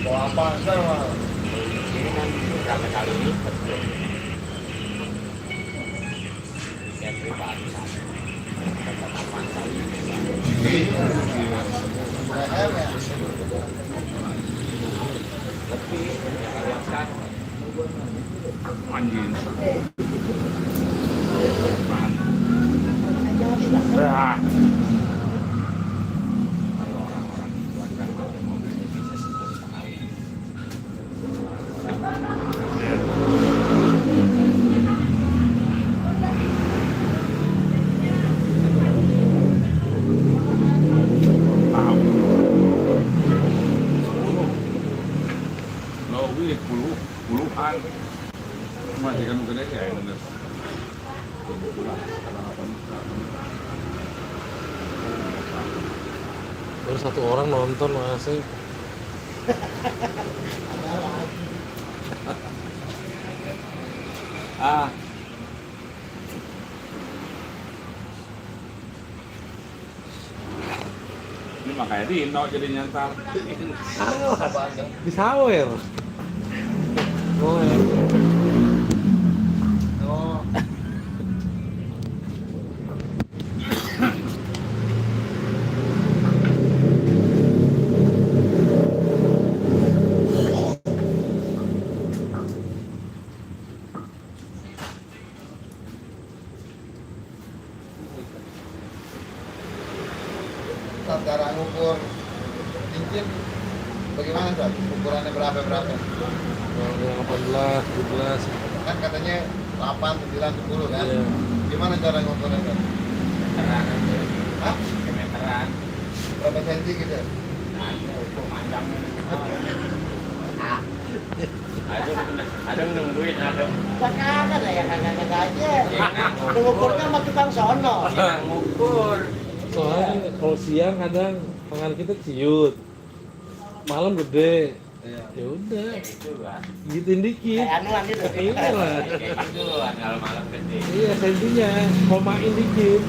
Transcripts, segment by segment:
apa enggak mah? Ini kan berapa kali lipat bro. Tiket pribadi satu. Tetap kali. BM ya. Lebih yang sekarang. Anjing. Nah. Puluhan masih kan gede ya ini. Baru satu orang nonton masih. Ah. Ini makanya Dino jadi nyantar. Di sawer. Oh, ya. Oh. Saat cara ngukur cincin bagaimana Sat? Ukurannya berapa? 18, 17. Kan katanya 8, 9, 10 kan? Iya. Gimana cara ngukurnya Sat? Meteran aja. Hah? Meteran. Berapa senti gitu? Ada ukur panjang. Ada nungguin ada. Kagak ada ya kagak aja. Mengukurnya sama tukang sono. Yang ngukur. Soalnya kalau siang kadang tangan kita ciut. Malam gede. Ya udah, Itu kan. gituin dikit. Kayak anuan itu. Iya lah. Kayak gitu kalau malam gede. Iya, sentinya komain dikit.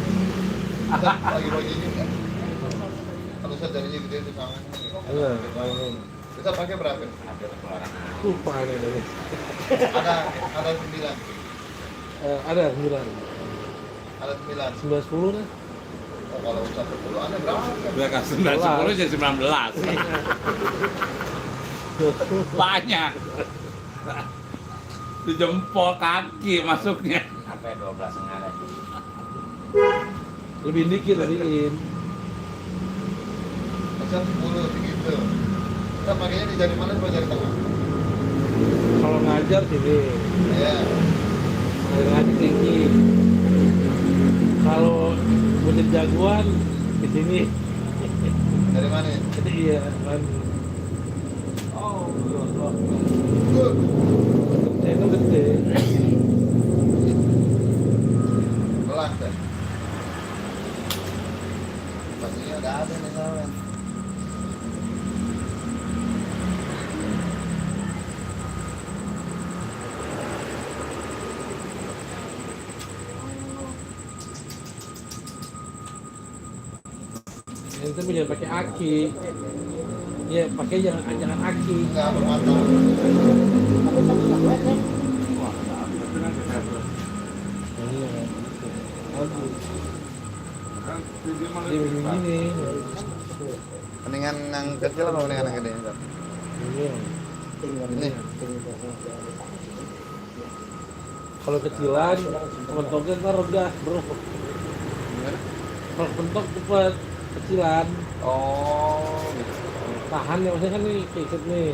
Bagi-bagi juga. Kalau Sat jadinya gede itu tangan. Iya. Kita pakai berapa? Ada pengeluaran. Lupa nih tadi. Ada 9. Ada 9. Ada 9. 9 10 kan? Oh, kalau 10 Anda berapa? Udah kan 9 10 jadi 19. Banyak. Di jempol kaki masuknya. Sampai 12 setengah lagi. Lebih dikit tadiin. Masa 10 begitu. Kita pakainya di jari mana atau jari tengah? Kalau ngajar sini, Iya. kalau ngajar tinggi. Kalau buat jagoan di sini. Dari mana? Iya kan. Itu gede. Pelan kan? Pastinya udah ada nih kawan. Itu jangan pakai aki. Iya, pakai jangan aki. Enggak bermatang. Iya. Bagus. Kan Ini begini. Mendingan yang kecil apa mendingan yang gede? Iya. Ini. Kalau kecilan, mentoknya ntar gas bro. Gimana? Kalau mentok cepet, kecilan. Oh, gitu. Tahan ya, maksudnya kan nih kayak nih.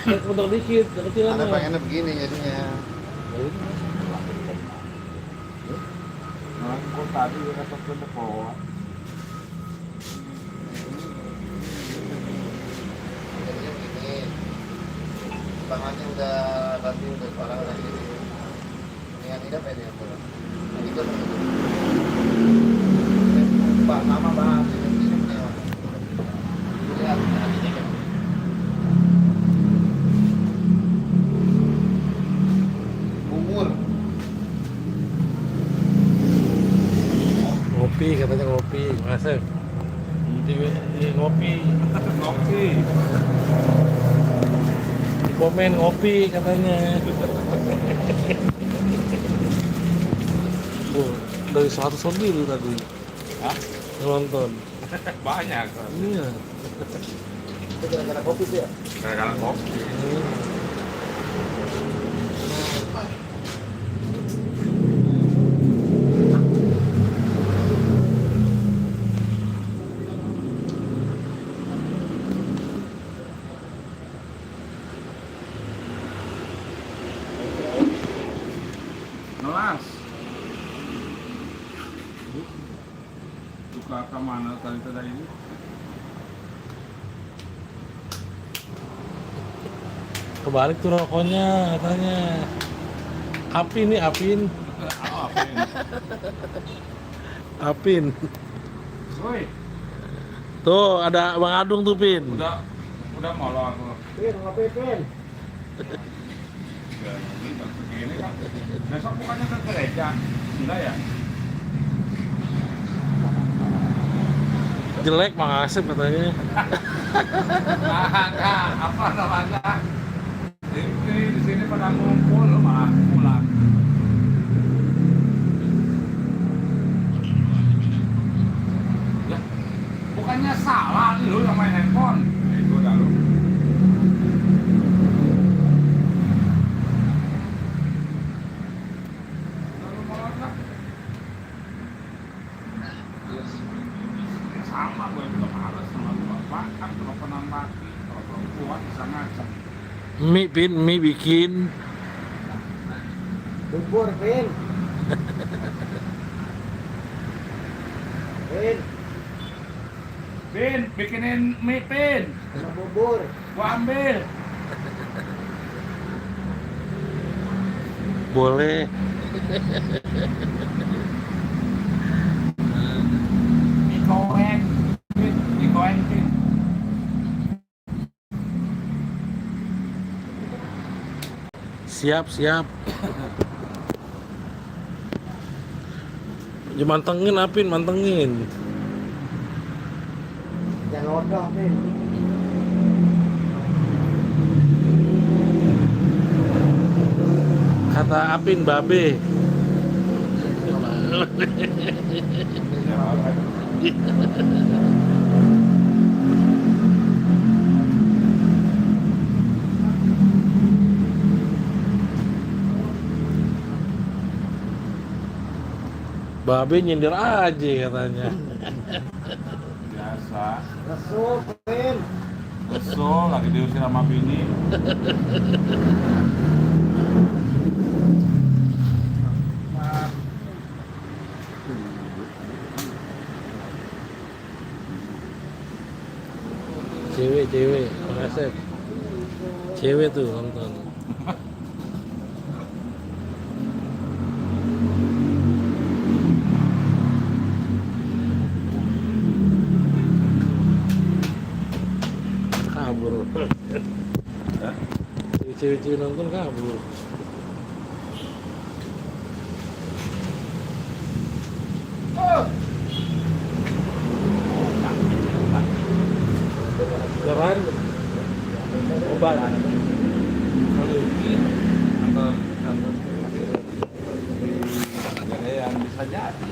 Kayak mentok dikit, kecilan Anda ya. pengennya begini jadinya. Ya udah. kok tadi udah ke depan. Jadinya begini. Tangannya udah tadi udah parah lagi. Mendingan ini apa ini yang bola? Yang itu. Pak sama bahas ini punya. Lihat nantinya kan. Umur. Ngopi katanya ngopi, masa di ngopi. Ngopi. Bomen ngopi katanya. Oh, dari 100 lebih tadi Hah? nonton. Banyak. Iya. Itu gara-gara kopi tuh ya? Gara-gara kopi. Nelas. Suka ke mana tadi ini? Kebalik tuh rokoknya katanya. Apin nih, Apin. Oh, apa ini? Apin. Woi, Tuh ada Bang Adung tuh, Pin. udah malu aku. Pin, ngopi Pin. Ya, ini kan begini kan. Besok bukannya ke gereja, enggak ya? Jelek Mang Asep katanya. Nah, apa namanya? Ini di sini pada ngumpul mah pulang. Ya, bukannya salah lu yang main handphone. Itu dah lu. Lalu malah lah. Sama gue juga males sama bapak kan teleponan mati kalau perempuan bisa ngacak. Mie, Pin, mie bikin. Bubur Pin. Pin, Pin, bikinin mie Pin, sama bubur. gua ambil. Boleh. Mie goreng, Pin, mie goreng Pin. Siap, siap. Ya mantengin, Apin, mantengin. Jangan odoh Pin. Kata Apin, babe. Babe nyindir aja katanya. Biasa, Resul Pin. kesel lagi diusir sama bini. Cewek, Bang Asep. Cewek tuh nonton. Kabur. Cewek-cewek nonton kabur. Jalan obat. Jadi yang bisa jadi.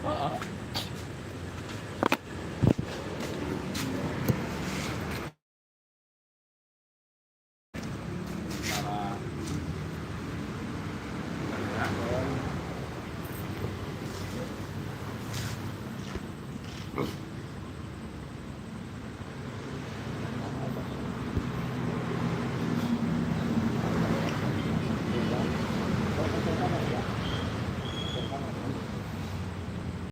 Karena